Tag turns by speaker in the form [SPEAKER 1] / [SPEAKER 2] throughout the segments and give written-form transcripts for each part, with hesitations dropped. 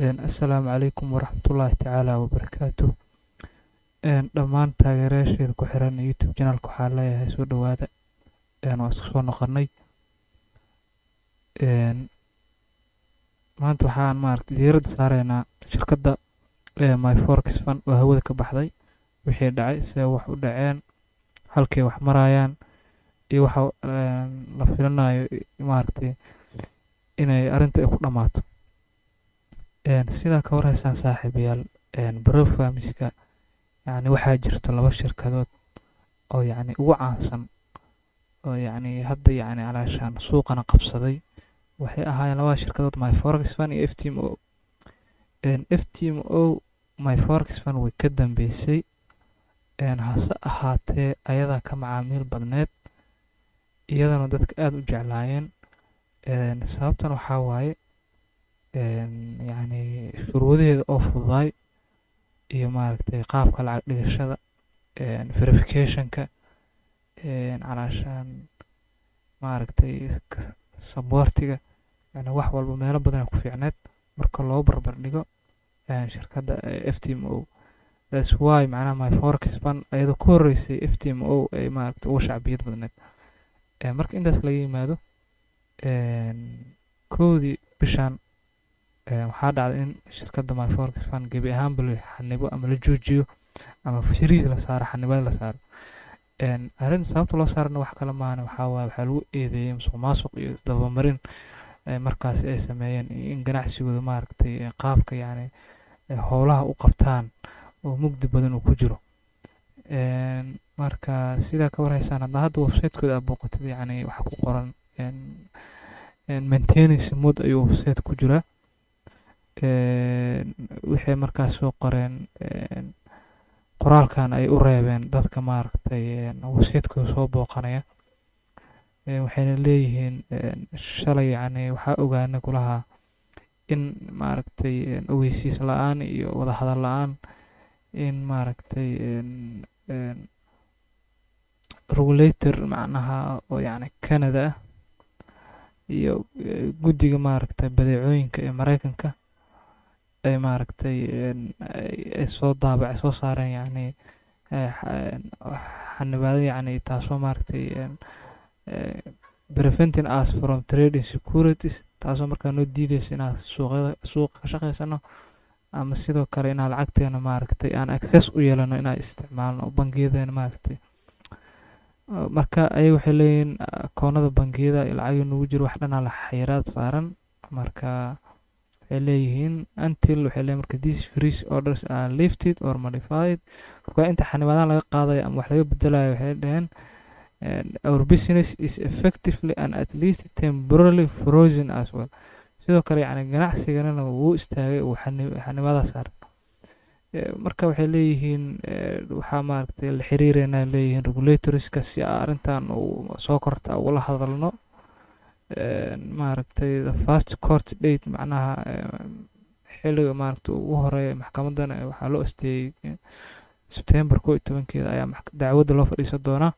[SPEAKER 1] Assalaamu calaykum waraxmatullaahi tacaala wabarakaatuh. Dhammaan taageerayaasheeda ku xiran YouTube channelka waxaa leeyahay soo dhowaada. Waa isku soo noqonnay. Maanta waxaan maaragtay diiradda saareynaa shirkadda My Forex Fund oo hawada ka baxday, wixii dhacay, see wax u dhaceen, halkay wax marayaan iyo waxa la filanayo maaragtay inay arrinta ay ku dhammaato. Sidaa ka warhaysaan, saaxiibayaal, prop firmska yacni waxaa jirta laba shirkadood oo yacni ugu caansan oo yacni hadda yacni calaashaan suuqana qabsaday. Waxay ahaayeen labada shirkadood My Forex Fund iyo FTMO. FTMO My Forex Fund way ka dambeysay, hase ahaatee ayadaa ka macaamiil badneed, iyadana dadka aad u jeclaayeen. Sababtan waxaa waaye yacni shuruudaheeda oo fududaay iyo maaragtay qaabka lacag dhigashada, verificationka, calaashaan maaragtay supportiga, yani wax walba meelo badan ay ku fiicneed marka loo barbar dhigo shirkadda FTMO. That's why macnaha My Forex Fund ayadoo ka horreysay FTMO ay maaragtay ugu shacbiyad badneed. Marka intaas laga yimaado, 1dii bishan waxaa dhacday in shirkadda My Forex Fund gebi ahaanba la xanibo ama la joojiyo ama freeze la saaro, xanibaad la saaro. Arrinta sababta loo saarana wax kale maahan, waxaa waaye waxaa lagu eedeeyay musuqmaasuq iyo isdabamarin markaasi ay sameeyeen iyo in ganacsigooda maaragtay qaabka yacni howlaha u qabtaan oo mugdi badan uu ku jiro. Marka sidaa ka warhaysaan, hadda website-kooda aad booqatid, yacni waxaa ku qoran maintenance mode ayuu website ku jiraa. Waxay markaas soo qoreen qoraalkan ay u reebeen dadka maaragtay website-kooda soo booqanaya. Waxayna leeyihiin, shalay yacni waxaa ogaanay kulahaa in maaragtay ogeysiis la-aan iyo wada hadal la-aan in maaragtay regulator macnaha oo yacni Canada ah iyo guddiga maaragtay badeecooyinka ee Mareykanka ay maaragtay ay soo daabacay, soo saareen yacni xanibaado, yacni taasoo maaragtay preventing us from trading securities, taasoo markaa noo diideysa inaan suuqyada suuqa ka shaqeysano ama sidoo kale inaan lacagteena maaragtay aan access u yeelano inaan isticmaalno bangiyadeena maaragtay. Marka ayaga waxay leeyihiin akoonada bangiyada iyo lacagii nagu jiro wax dhanaa la xayiraad saaran. Marka waxay leeyihiin until, waxay leeyihin marka, these freeze orders are lifted or modified, marka inta xanibaadahan laga qaadayo ama wax laga bedelayo, waxay dhaheen, our business is effectively and at least temporarily frozen as well. Sidoo kale yacni ganacsiganana wuu istaagay, uu xanibaadaha saaran. Marka waxay leeyihiin waxaa maaragtay la xiriireynaa leeyihiin regulatorska si arrintan uu soo korta ugula hadalno. Maaragtay the first court date, macnaha xilliga maaragtay ugu horeeya maxkamadan waxaa loo asteeyey September 11-keeda ayaa dacwadda loo fadhiisan doonaa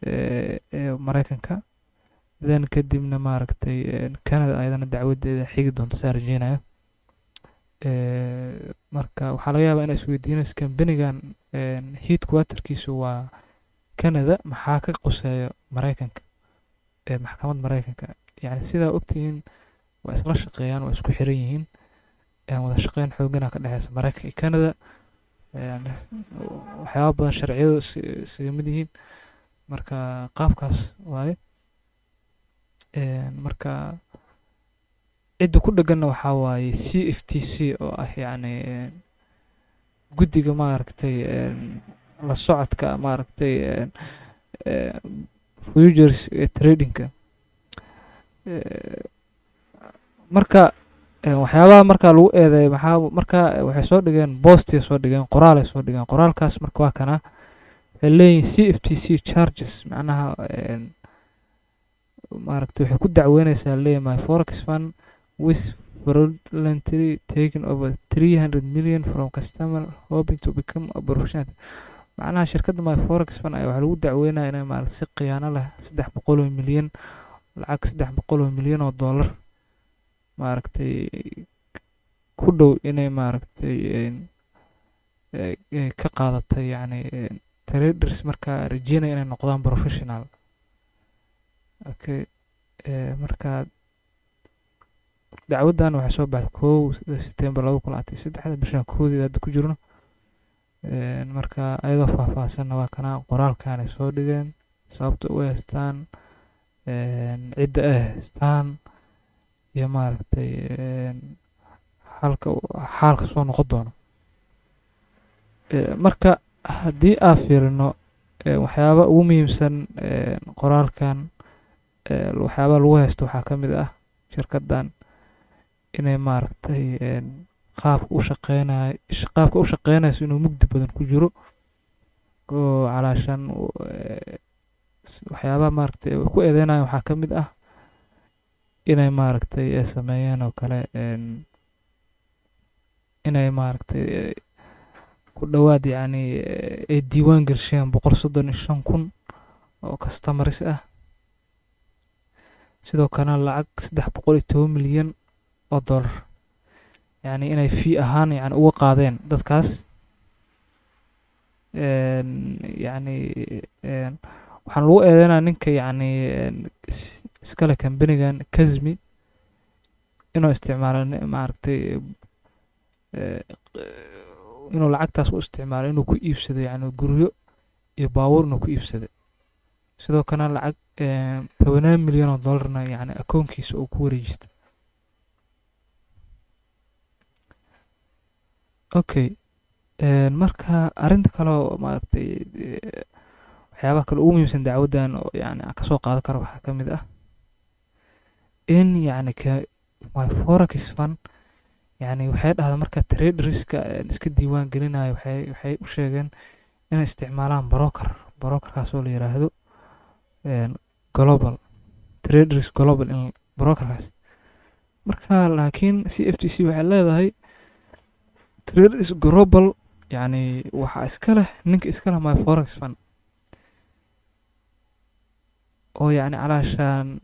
[SPEAKER 1] ee Mareykanka. Then kadibna maaragtay Canada ayadana dacwadeeda xigi doonta, saa rajeynayo. Marka waxaa laga yaabaa inaa isweydiinayso kambanigan headquarterkiisu waa Canada, maxaa ka quseeyo Mareykanka, maxkamad Mareykanka? Yacni sidaa ogtihiin, waa isla shaqeeyaan, waa isku xiran yihiin, wada shaqeyn xoogana ka dhexeysa Mareykanka iyo Canada. Waxyaaba badan sharciyadu isaga mid yihiin, marka qaabkaas waaye. Marka cidda ku dheganna waxaa waaye CFTC oo ah yacni guddiga maaragtay la socodka maaragtay futures tradingka. Marka waxyaabaha marka lagu eedeeyo maxaa? Marka waxay soo dhigeen postiga, soo dhigeen qoraal ay soo dhigeen. Qoraalkaas marka waa kana. Waxay leeyihiin CFTC charges, macnaha maaragtay waxay ku dacweyneysaa leeyahay My Forex Fund with fraudulently taking over 300 million from customer hoping to become a professional. Macnaha shirkadda My Forex Fund ayaa waxaa lagu dacweynaya inay maaragtay si khiyaano leh 300 oo milyan, lacag 300 oo milyan oo dollar maaragtay ku dhow inay maaragtay ka qaadatay yacni traders markaa rajeynaya inay noqdaan professional. Okay, marka dacwaddan waxay soo baxday 1 September 2023, bishan 1deeda hadda ku jirno. Marka ayadoo faahfaahsanna waa kana, qoraalkan ay soo dhigeen, sababta u haystaan, cidda ay haystaan iyo maaragtay halka xaalka soo noqon doono. Marka haddii aan fiirino waxyaaba ugu muhiimsan qoraalkan, waxyaabaha lagu haysto waxaa ka mid ah shirkaddan inay maaragtay qaabka u shaqeynayo, qaabka u shaqeynayso inuu mugdi badan ku jiro, oo calaashan waxyaabaha maaragtay ku eedeynayan waxaa ka mid ah inay maaragtay ay sameeyeen oo kale inay maaragtay ku dhowaad yacni ay diiwaan gelsheen 135,000 oo customers ah, sidoo kalena lacag 310 milyan oo dollar yacni inay fee ahaan yani uga qaadeen dadkaas. Yacni waxaan lagu eedeynaya ninka yacni iskale kambanigan, Kazmi, inuu isticmaalo maaragtay inuu lacagtaas u isticmaalo inuu ku iibsado yacni guryo iyo baabuur inuu ku iibsado, sidoo kalena lacag 10 milyan oo dollarna yacni akoonkiisa uu ku wareejistay. Okay, marka arrinta kale oo maaragtay waxyaabaha kale ugu muhiimsan dacwaddan oo yacni aan kasoo qaadan karo waxaa ka mid ah in yacni ka My Forex Fund yacni waxay dhahdaa marka traderska iska diiwaan gelinayo waxay u sheegeen inay isticmaalaan broker, brokerkaas oo la yiraahdo Global Traders Global, in brokerkaas marka. Laakiin CFTC waxay leedahay Traders Global yacni waxaa iska leh ninka iska leh My Forex Fund, oo yacni calaashaan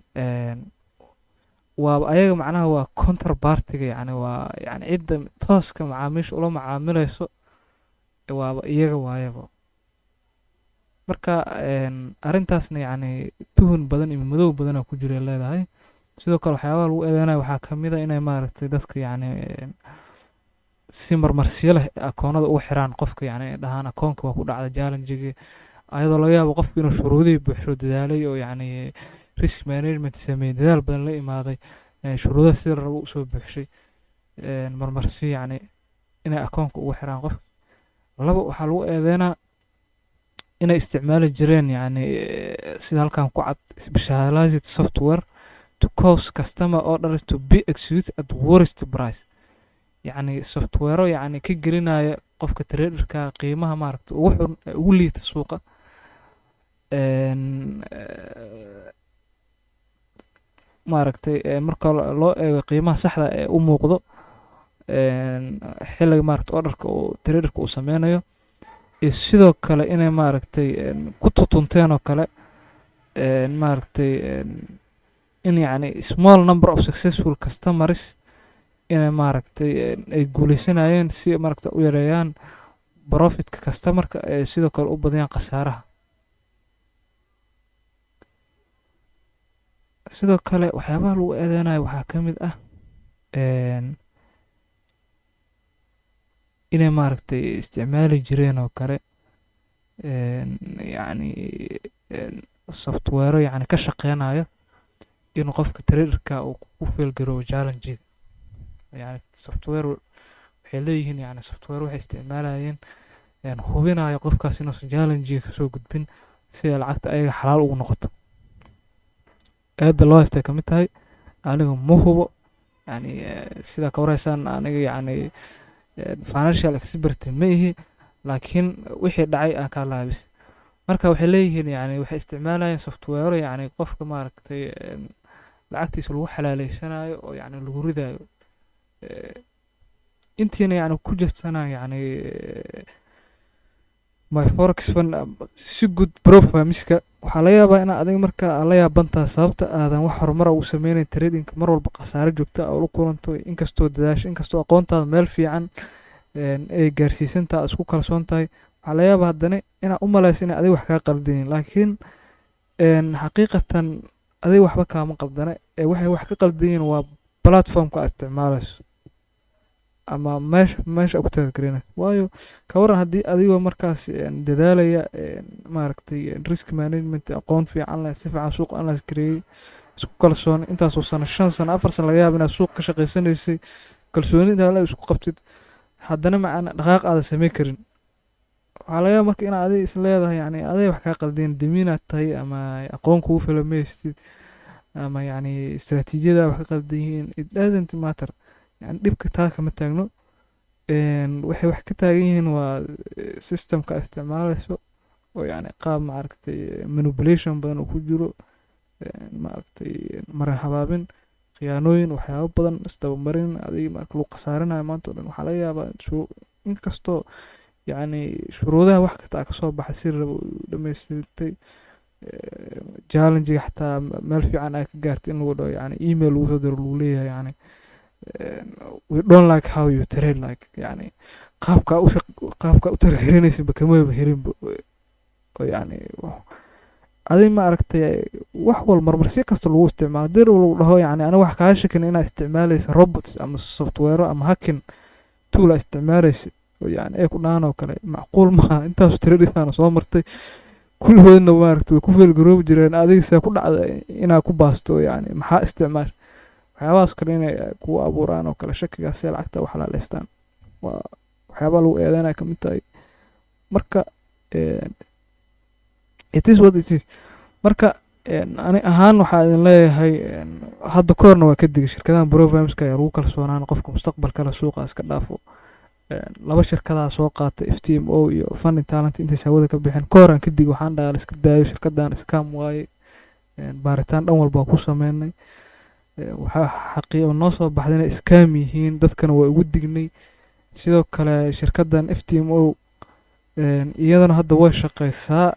[SPEAKER 1] waaba ayaga, macnaha waa counterpartiga, yacni waa yacni cidda tooska macaamiisha ula macaamilayso waaba iyaga waayaba. Marka arrintaasna yacni tuhun badan iyo madow badan oo ku jira leedahay. Sidoo kale waxyaabaha lagu eedeynaya waxaa ka mid a inay maaragtay dadka yacni si marmarsiyo leh akoonada ugu xiraan qofka, yacni ay dhahaan akoonka waa ku dhacda challenge, ayadoo laga yaabo qofka inuu shuruudihii buuxsho, dadaalay oo yacni risk management sameeyey, dadaal badan la imaaday, shuruudaha sida la rabo usoo buuxshay, marmarsiyo yacni inay akoonka ugu xiraan qof. Laba, waxaa lagu eedeynaa inay isticmaali jireen yacni sida halkan ku cad specialized software to cause customer orders to be executed at worst price, yacni software yacni ka gelinaya qofka traderka qiimaha maaragta ugu xun ee ugu liita suuqa. Maaragtay marka loo eego qiimaha saxda ee u muuqdo xilliga maaragta orderka uu traderka uu sameynayo, iyo sidoo kale inay maaragtay ku tutunteen oo kale maaragtay in yacni small number of successful customers inay maaragtay ay guuleysanayeen si maaragta u yareeyaan profitka customerka ee sidoo kale u badiyaan khasaaraha. Sidoo kale waxyaabaha lagu eedeynayo waxaa ka mid ah inay maaragtay isticmaali jireen oo kale yacni software yacni ka shaqeynayo inuu qofka traderka uu ku fail garoobo challenge. Yani software waxay leeyihiin, yani software waxay isticmaalayeen hubinayo qofkaas inuusan challenge kasoo gudbin si ay lacagta ayaga xalaal ugu noqoto. Eedda loo haystay ka mid tahay. Aniga ma hubo yani sidaa ka wareysaan, aniga yacni financial expert ma ihi, laakiin wixii dhacay aan ka hadlaya bis. Marka waxay leeyihiin yani waxay isticmaalayeen software yacni qofka maaragtay lacagtiisa lagu xalaaleysanayo oo yacni lagu ridayo. Intiina yacni ku jirtana yacni My Forex Fund, si guud prop firmska, waxaa laga yaabaa inaa adiga markaa aad la yaabantaha sababta aadan wax horumar ugu sameynayn tradingka, mar walba khasaare joogta ah ula kulanto, inkastoo dadaasho, inkastoo aqoontaada meel fiican ay gaarsiisantaha, isku kalsoon tahay. Waxaa laga yaabaa haddana inaad u malayso inay adiga wax kaa qaldayin, laakiin xaqiiqatan adiga waxba kaama qaldana ee waxay wax ka qaldan yihiin waa platformka aad isticmaalayso ama meesha aad ku talagelinayso. Waayo, ka waran haddii adigoo markaas dadaalaya, maaragtay, risk management aqoon fiican leh, si fiican suuqa analyse gareeyey, isku kalsoon, intaasoo sano, 5 sano, 4 sano laga yaabo inaad suuq ka shaqaysanaysay, kalsooni intaa la isku qabtid, haddana macana dhaqaaq aadan samayn karin, waxaa laga yaaba marka inaad adiga is leedahay, yani, adiga wax kaa qaldeen, damiinaad tahay, ama aqoon kugu filan ma haystid, ama yacni istaraatiijiyada wax ka qaldan yihiin. It doesn't matter, yani dhibka taa kama taagno. Waxay wax ka taagan yihiin waa systemka aad isticmaalayso oo yacni qaab, maaragtay, manipulation badan uu ku jiro, maaragtay, marin habaabin, khiyaanooyin, waxyaabo badan isdabamarin, adiga marka lagu khasaarinayo maanta o dhan. Waxaa laga yaabaa inkastoo yacni shuruudaha wax kasta aa kasoo baxay, si raba u dhamaystirtay, challenge-ga xataa meel fiican aa ka gaartay, in lagu dhaho, yani email lagu soo diro, lagu leeyahay, yani "We don't like how you trade," like yani qaabka u trade gareynaysinba kamaba helinba, oo yani adig, ma aragtay, wax wal marmar si kasta lagu isticmaalo dir lagu dhaho, yani aniga wax kaa shakin inaad isticmaalaysa robots ama software ama hacking tool aa isticmaalaysa, oo yani ay ku dhahaan oo kale macquul maaha, intaasu tradingsaana soo martay, kulligoodna, maaragtay, way ku fail garoobi jireen, adiga see ku dhacda inaad ku baasto? Yani maxaa isticmaasha? Waxyaabahaas kale inay kugu abuuraan oo kale shakigaas see lacagta u xalaaleystaan waa waxyaabaha lagu eedeynaya ka mid tahay. Marka it is what it is. Marka ani ahaan waxaa idin leeyahay, hadda ka horna waa ka digay shirkadahan prop firmska ayaa lagu kalsoonaan, qofka mustaqbalkale suuqa iska dhaafo. Laba shirkadaa soo qaatay, FTMO iyo Funding Talent, intaysa hawada ka bixin ka hor aan ka digay. Waxaan dhahaa la iska daayo shirkadan, scam waaye. Baaritaan dhan walba waa ku sameynay, waxaa xaqiiqo noo soo baxday inay scam yihiin, dadkana waa ugu dignay. Sidoo kale shirkadan FTMO iyadana hadda way shaqeysaa.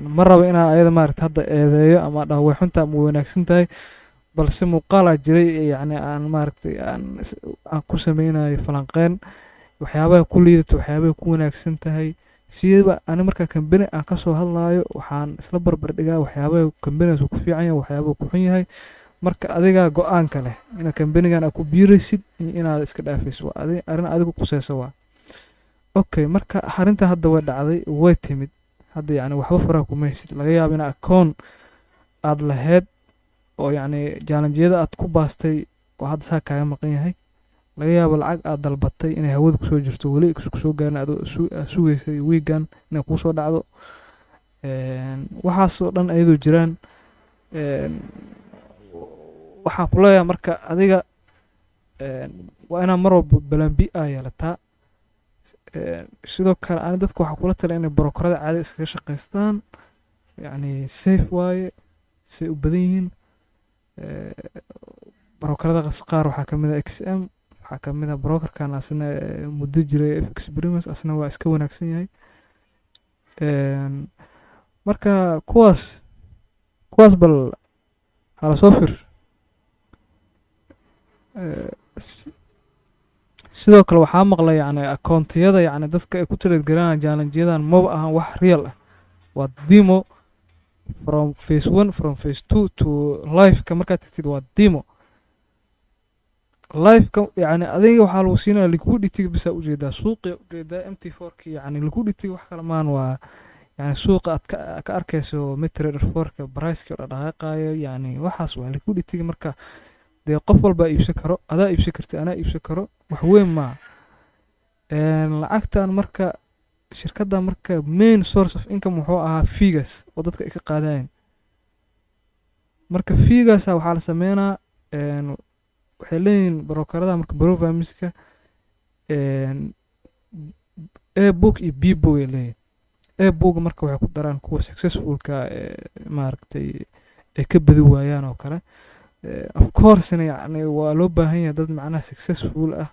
[SPEAKER 1] Ma rabo inaa ayada, maaragta, hadda eedeeyo ama dhaho way xunta ama way wanaagsan tahay, balse muuqaalaa jiray, yacni aan, maaragtay, aan ku sameynayo falanqeyn waxyaabaha ku liidato, waxyaabaha ku wanaagsan tahay. Sidaba ani markaa kambani aan kasoo hadlayo, waxaan isla barbar dhigaa waxyaabaha kambanigaas uu ku fiican yahay, waxyaabaha ku xun yahay. Marka adigaa go-aanka leh inaad kambanigan aad ku biiraysid iyo inaad iska dhaafaysid, waa arrin adigu quseysa waa okay. Marka arrinta hadda way dhacday, way timid hadda, yacni waxba faraha kuma haysid. Laga yaabo in akoon aad lahayd oo yacni challengeyada aad ku baastay oo hadda saa kaaga maqan yahay, laga yaabo lacag aad dalbatay inay hawada kusoo jirto, weli kusoo gaarin, adoo sugaysay wiigan inay kuusoo dhacdo. Waxaasoo dhan ayadoo jiraan, waxaan ku leeyahay marka adiga waa inaad mar walba plan B aa yeelataa. Sidoo kale ani dadka waxaa kula talay inay brokerada caadi iskaga shaqaystaan, yacni safe waaye, say u badan yihiin. Brokerada qaar waxaa kamid ah XM, waxaa kamid ah brokerkan asna muddo jiray, FX Primus, asna waa iska wanaagsan yahay. Marka kuwaas bal hala soo fiirsho. Sidoo kale waxaa maqlay, yacni akoontiyada, yacni dadka ay ku trade garanayaan challengeyadan maba ahan wax real ah, waa demo from phase one, from phase two to liveka. Markaad tagtid waa demo liveka, yacni adiga waxaa lagu siinaya liquidity bisa ujeedaa, suuqia ujeedaa, MT4-ki, yacni liquidity wax kale maan, waa yani suuqa aad ka arkayso MetaTrader 4-ka priceki oo dhaqaaqayo, yacni waxaas waa liquidity. Marka dee qof walbaa iibsan karo, adaa iibsan kartid, anaa iibsan karo, wax weyn maaha. Lacagtan marka shirkadda marka main source of income wuxuu ahaa feegaas oo dadka ay ka qaadayeen. Marka feegaasa waxaa la sameynaa, waxay leeyihiin brokerada marka prop firmska A book iyo B book ay leeyihin. A book marka waxay ku daraan kuwa successfulka maaragtay ay ka badi waayaan oo kale. Of coursena yacni waa loo baahan yahay dad macnaha successful ah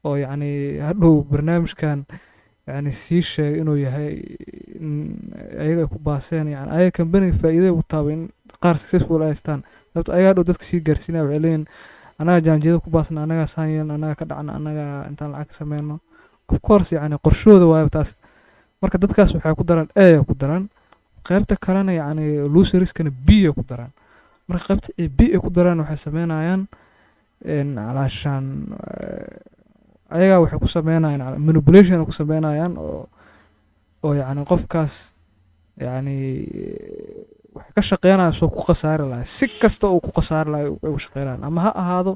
[SPEAKER 1] oo yacni hadhow barnaamijkan Yani sii sheegay inuu yahay in ayaga ay ku baaseen, yani ayaga company faa'iiday u taaba in qaar successful ay haystaan, sababto ayagaa dhow dadka sii gaarsiinaya. Waxay leeyihin: "Annaga challenge-yada ku baasna, annagaa saan yeelna, annagaa ka dhacna, annagaa intaan lacag ka sameyno." Of course, yani qorshahooda waayo taas. Marka dadkaas waxay ku daraan A ay ku daraan, qaybta kalena, yacni losers-kana, B ay ku daraan. Marka qaybta A B ay ku daraan waxay sameynayaan calaashaan ayagaa waxay ku sameynayaan manipulation ay ku sameynayaan oo yacni qofkaas yacni waxay ka shaqeynayaan soo ku khasaari lahay, si kasta uu ku khasaari lahay ay u shaqeynayaan. Ama ha ahaado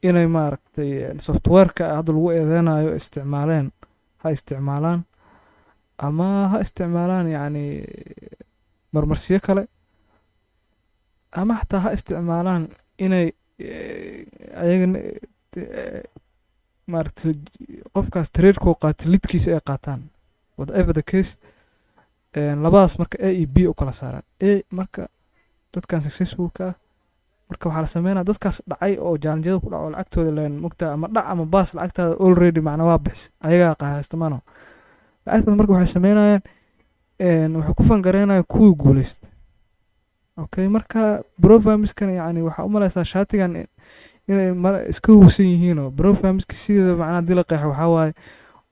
[SPEAKER 1] inay, maaragtay, software-ka hadda lagu eedeynayo isticmaaleen, ha isticmaalaan, ama ha isticmaalaan yacni marmarsiyo kale, ama xataa ha isticmaalaan inay ayagana, maaragtay, qofkaas trade-kuu qaatay lidkiisa ay qaataan. Whatever the case, labadaas marka A iyo B u kala saaraan. A marka dadkan successful-ka ah, marka waxaa la sameynaya dadkaas dhacay oo challenge-yada ku dhaco lacagtooda leen mogtaa, ama dhac ama baas, lacagtaada already macna waa bixis, ayagaa qahaystamano lacagtaas. Marka waxay sameynayaan, waxay ku fangareynayaan kuwii guuleysta. Okay, marka prop firms-kan yacni waxaa u maleysaa shaatigan inay iska hubsan yihiin. Oo prop firms-ka sideeda macnaha haddii la qeexo, waxaa waaye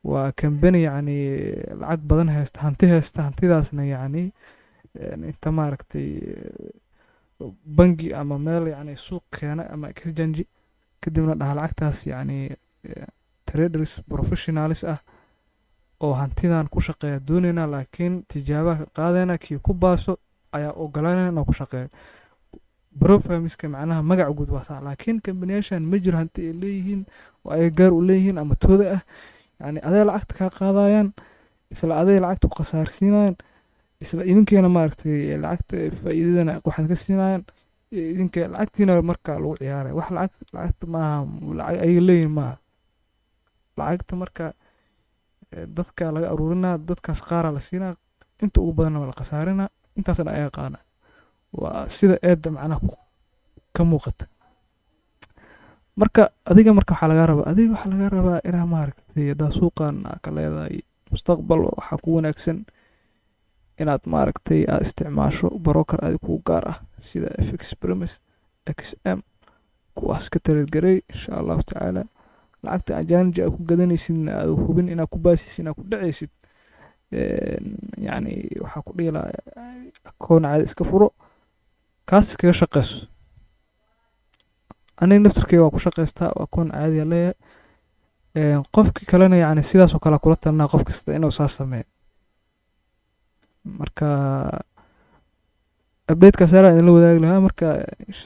[SPEAKER 1] waa company yacni lacag badan haysta, hanti haysta, hantidaasna yacni inta, maaragtay, bangi ama meel yacni suuq keena ama exchange, kadibna dhaha lacagtaas yacni traders professionals ah oo hantidan ku shaqeeya doonayna, laakiin tijaabaha ka qaadayna, kii ku baaso ayaa ogolanayna inuu ku shaqeeyo. Prop firms-ka macnaha magaca guud waa saa, laakiin kambaniyaashan ma jiro hanti ay leeyihiin oo ay gaar u leeyihiin ama tooda ah. Yacni aday lacagta kaa qaadayaan, isla aday lacagta ku khasaarsiinayaan, isla idinkeena, maaragtay, lacagta faa'iidadana waxaad ka siinayaan idinka, lacagtiina marka lagu ciyaaraya. Wax lacag, lacagta maaha lacag ayaga leeyihin maaha. Lacagta marka dadka laga aruurinaa, dadkaas qaaraa la siinaa, inta ugu badanna waa la khasaarinaa, intaasna ayaga qaadana. Waa sida eedda macnaha ka muuqata. Marka adiga marka waxaa lagaa rabaa, adiga waxaa lagaa rabaa inaa, maaragtay, haddaa suuqan aa ka leedahay mustaqbal, waxaa ku wanaagsan inaad, maaragtay, aad isticmaasho broker adi kuu gaar ah sida FxPrimus, XM, kuwaas ka talagelay insha Allahu tacaala. Lacagta challenge aad ku gadanaysidna aad hubin inaad ku baasaysid, inaad ku dhacaysid, yacni waxaa ku dhihi lahaa akoon caadi iska furo, kaas iskaga shaqeyso. Aniga naftirkeyga waa ku shaqeystaa oo akoon caadiya leeyahay. Qofkii kalena yacni sidaas oo kale kula talinaa qof kasta inuu saas sameeyo. Marka update-kaas yaraa idinla wadaagi lahaa. Marka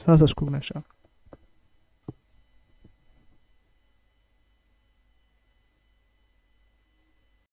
[SPEAKER 1] saasa isku ognaa insha Allah.